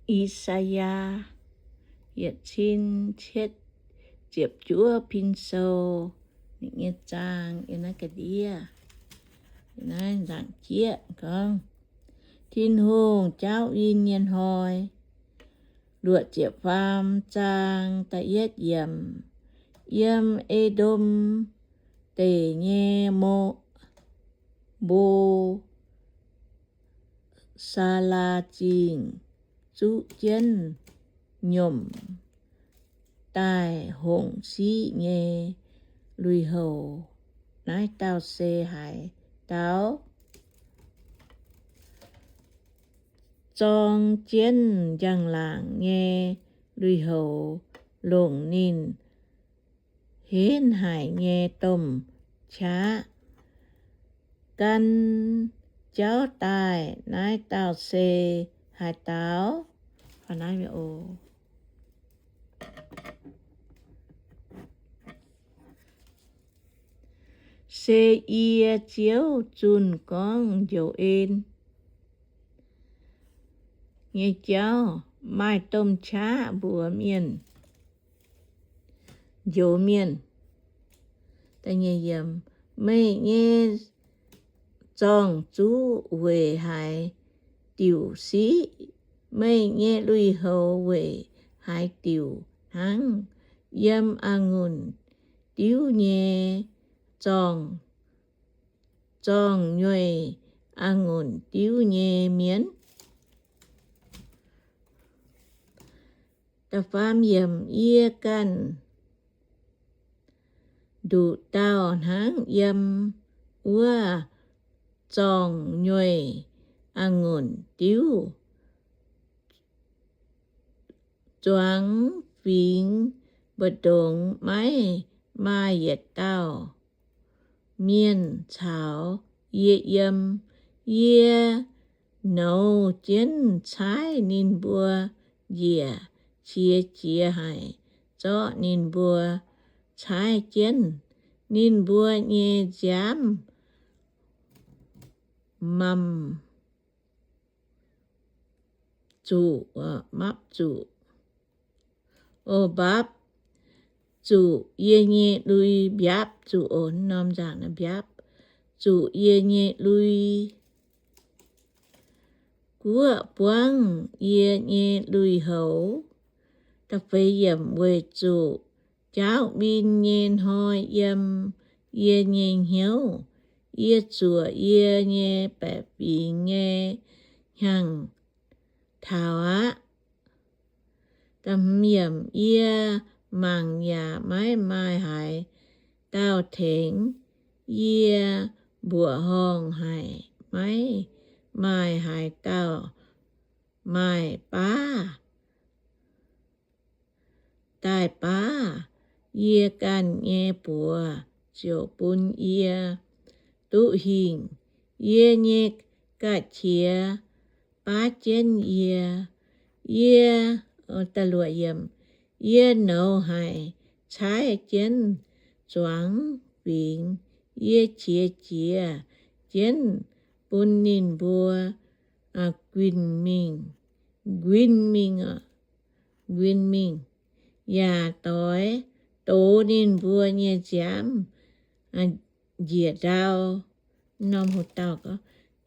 I^saa^yaa yietc cin cietv ziepc juov pin sou, ninh nyei zaang yiem naaiv ga'ndiev, naaiv nzaangc jieqv gorngv Tin-Hungh jaauv win nyei hnoi. Luoqc ziepc faam zaang da'yietv yiemc. Yiem E^ndom Deic nyei Mo, Mbo Saalaa Zingh zuqv jienv nyomc daaih hongc siqv nyei lui-houx. Naaiv dauh se haaix dauh? Zorng jienv njang-laangc nyei lui-houx, longc ninh henv haic nyei domh qaqv gan jauv daaih. Naaiv dauh se haaix dauh? Se yie, Ziouv, zunh gorngv njoux en nyei jauv. Maaih domh qaqv mbuox mienh, njoux mienh, Meih nyei zorng-zuqv weic haaix diuc siqv? Meih nyei lui-houx weic haaix diuc hnangv yiem a'ngunc diuv nyei zorng, zorng-nyueic a'ngunc diuv nyei mienv? Da'faam yiemc. Yie ganh nduqc dauh hnangv yiem wuov zorng-nyueic a'ngunc diuv zuangx fingx mbu'ndongx, maiv maaih yietc dauh mienh caux yie yiem. Yie nouz jienv caaiv ninh mbuo njiec, qiex jiez haic zorqv ninh mbuo caaiv jienv. Ninh mbuo nyei nziaamv mamc zuqc, mapv zuqc, o, mbiapv zuqc yie nyei lui, mbiapv zuqc, o, norm nzaangc, mbiapv zuqc yie nyei lui, guoqv buangv yie nyei lui-houx. Da'feix yiemc. Weic zuqc jaauv win nyei hnoi yiem yie nyei hnyouv, yie zuoqc yie nyei baeqc fingx nyei hnyangx taux aqv. Yie mangc yaac maiv maaih haaix dauh tengx yie, mbuoqc horngh haic maiv maaih haaix dauh maaih baav daaih baav yie ganh nyei buoz ziouc bun yie duqv hingh. Yie nyei ga'qiex baav jienv yie, yie, yie nouz haic caaiv jienv zuangx fingx, yie qiex jiez jienv bun ninh mbuo nquin mingh, nquin mingh, nquin mingh, yaac doix dox ninh mbuo nyei nziaamv njiec ndau.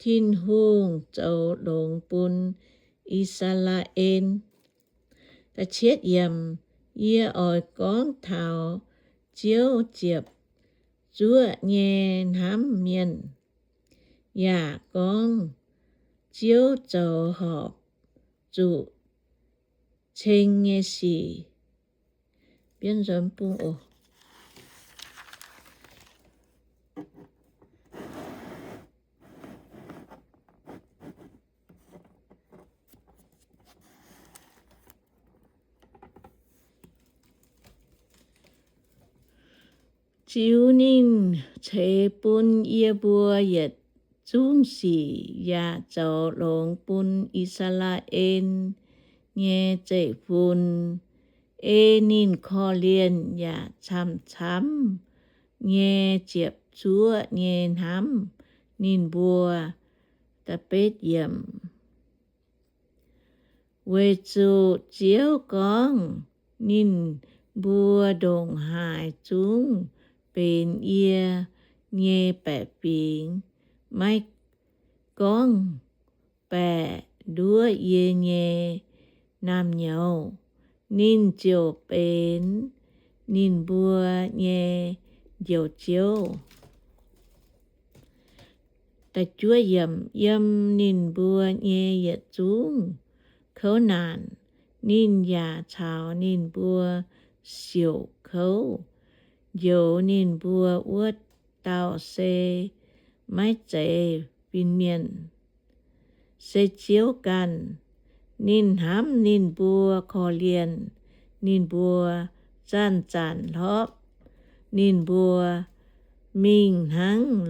Tin-Hungh zoux longx bun I^saa^laa^en. Yie oix gorngv taux Ziouv ziepc zuoqv nyei hnamv mienh, yaac gorngv Ziouv zoux horpc zuqc ceng nyei sic. Bienv nzuonx bung oc. Ziux ninh ceix bun yie mbuo yietc zungv sic, yaac zoux longx bun I^saa^laa^en nyei zeiv-fun, ei ninh korv-lienh yaac camv-camv nyei ziepc zuoqv nyei hnamv ninh mbuo. Da'betv yiemc. Weic zuqc Ziouv gorngv, ninh mbuo ndongc haaix zungv benx yie nyei baeqc fingx, maiv gorngv baeqc nduov yie nyei naamh nyouz, ninh ziouc benx ninh mbuo nyei Njoux Ziouv. Yiem ninh mbuo nyei yietc zungv kouv naanc, ninh yaac caux ninh mbuo siouc kouv. Njoux ninh mbuo wuov dauh se maiv zeiz fin-mienh, se Ziouv ganh. Ninh hnamv ninh mbuo, korv-lienh ninh mbuo, zanc-zanc hlorpv ninh mbuo, mingh hnangv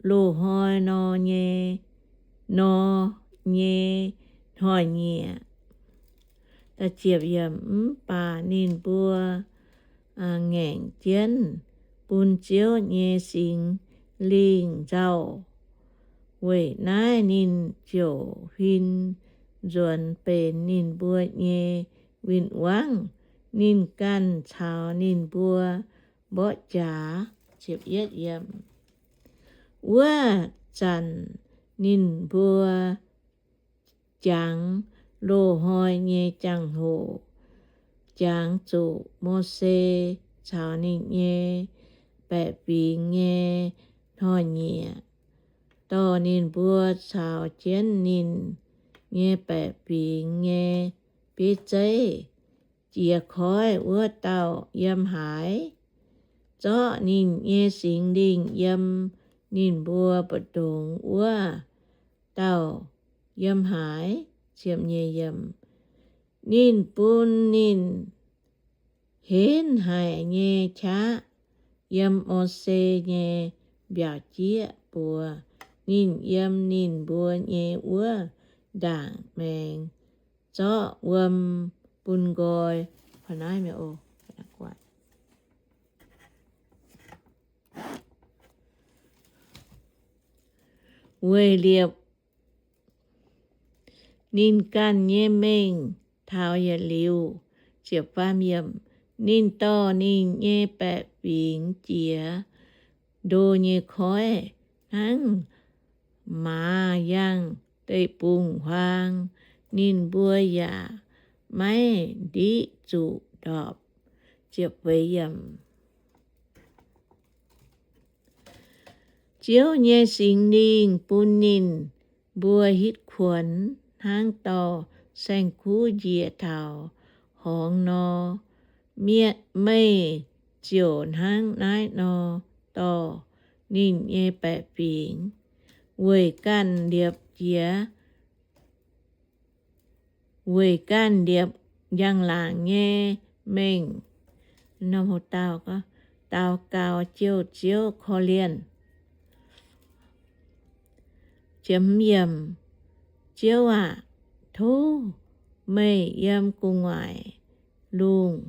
loz-hnoi nor nyei, nor nyei hnoi-nyieqc. Mv baac ninh mbuo ngaengc jienv bun Ziouv nyei Singx Lingh nzauh. Weic naaiv ninh ziouc huin nzuonx benx ninh mbuo nyei win-wangv. Ninh ganh caux ninh mbuo mborqv jaax. Wuov zanc ninh mbuo jangx loz-hnoi nyei jangx-hoc, jangx zuqc Mose caux ninh nyei baeqc fingx nyei hnoi-nyieqc, dorh ninh mbuo caux jienv ninh nyei baeqc fingx nyei bieiv zeiv jiez koiv wuov dauh yiem haaix, zorqv ninh nyei Singx Lingh yiem ninh mbuo mbu'ndongx wuov dauh yiem haaix. Ninh bun ninh henv haic nyei qaqv yiem Mose nyei mbiaauc jieqv buoz. Ninh yiem ninh mbuo nyei wuov ndaangc maengx zorqv wuom bun nqoi. Weic liepc ninh ganh nyei mengh taux yietc liuz. Ninh dorh ninh nyei baeqc fingx jiex ndo nyei koiv hnangv maaz yangh deic-bung-huaang, ninh mbuo yaac maiv ndiqv zuqc ndorpc. Ziouv nyei Singx Lingh bun ninh mbuo hitv kuonx hnangv dorh saeng-kuv njiec taux horngz nor. Meih ziouc hnangv naaiv nor dorh ninh nyei baeqc fingx weic ganh liepc jiex, weic ganh liepc njang-laangc nyei mengh. Daux gaux jouh Ziouv korv-lienh. Ziouv aac, tov meih yiem gu'nguaaic lungh,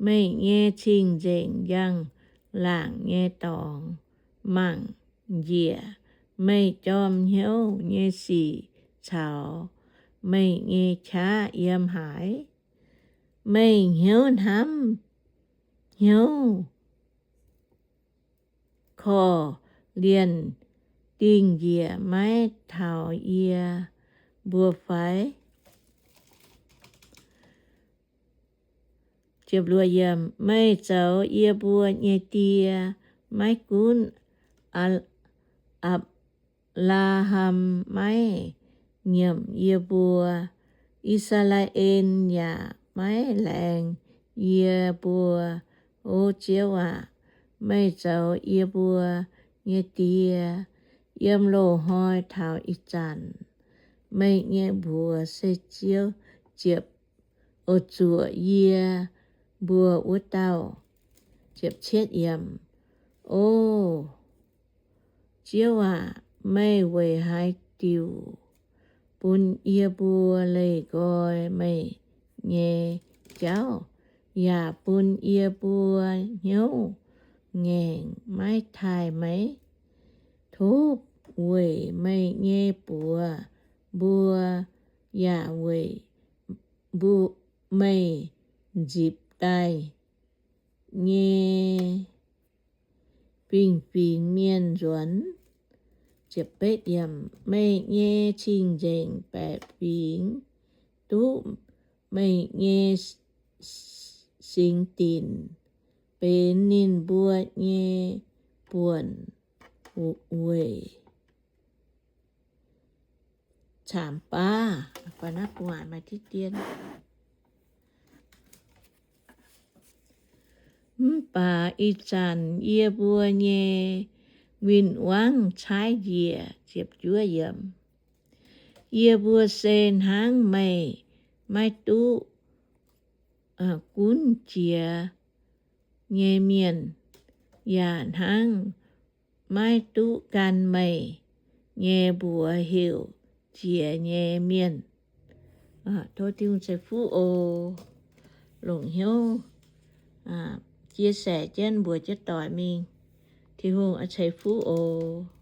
meih nyei cing-nzengc njang-laangc nyei dorngx mangc njiec meih jorm hnyouv nyei sic caux meih nyei qaqv yiem haaix. Meih hnyouv hnamv hnyouv korv-lienh dingh njiec maiv taux yie mbuo fai? Meih zoux yie mbuo nyei die, maiv gunv Apc- laa^ham maiv nyiemc yie mbuo, I^saa^laa^en yaac maiv laengz yie mbuo. O Ziouv aac, meih zoux yie mbuo nyei die yiem loz-hnoi taux ih zanc. Meih nyei mbuox se Ziouv ziepc, o, zuoqc yie mbuo wuov dauh. O Ziouv aac, meih weic haaix diuc bun yie mbuo leih nqoi meih nyei jauv, yaac bun yie mbuo hnyouv ngaengc maiv taaih meih? Tov weic meih nyei buoz mbuo yaac weic mbuo, meih nzipc daaih nyei fingx-fingx mienh nzuonx. Meih nyei cing-nzengc baeqc fingx duqv meih nyei singx dinc benx ninh mbuo nyei buonc weic camv baav. Mv baac ih zanc yie mbuo nyei win-wangv caaiv njiec. Yie mbuo se hnangv meih maiv duqv gunv jiex nyei mienh, yaac hnangv maiv duqv gan meih nyei mbuox heuc jiex nyei mienh. Tov Tin-Hungh ceix fuqv oc. Longc hnyouv chia sẻ jienv mbuox jienv doic mingh. Tin-Hungh ceix fuqv oc.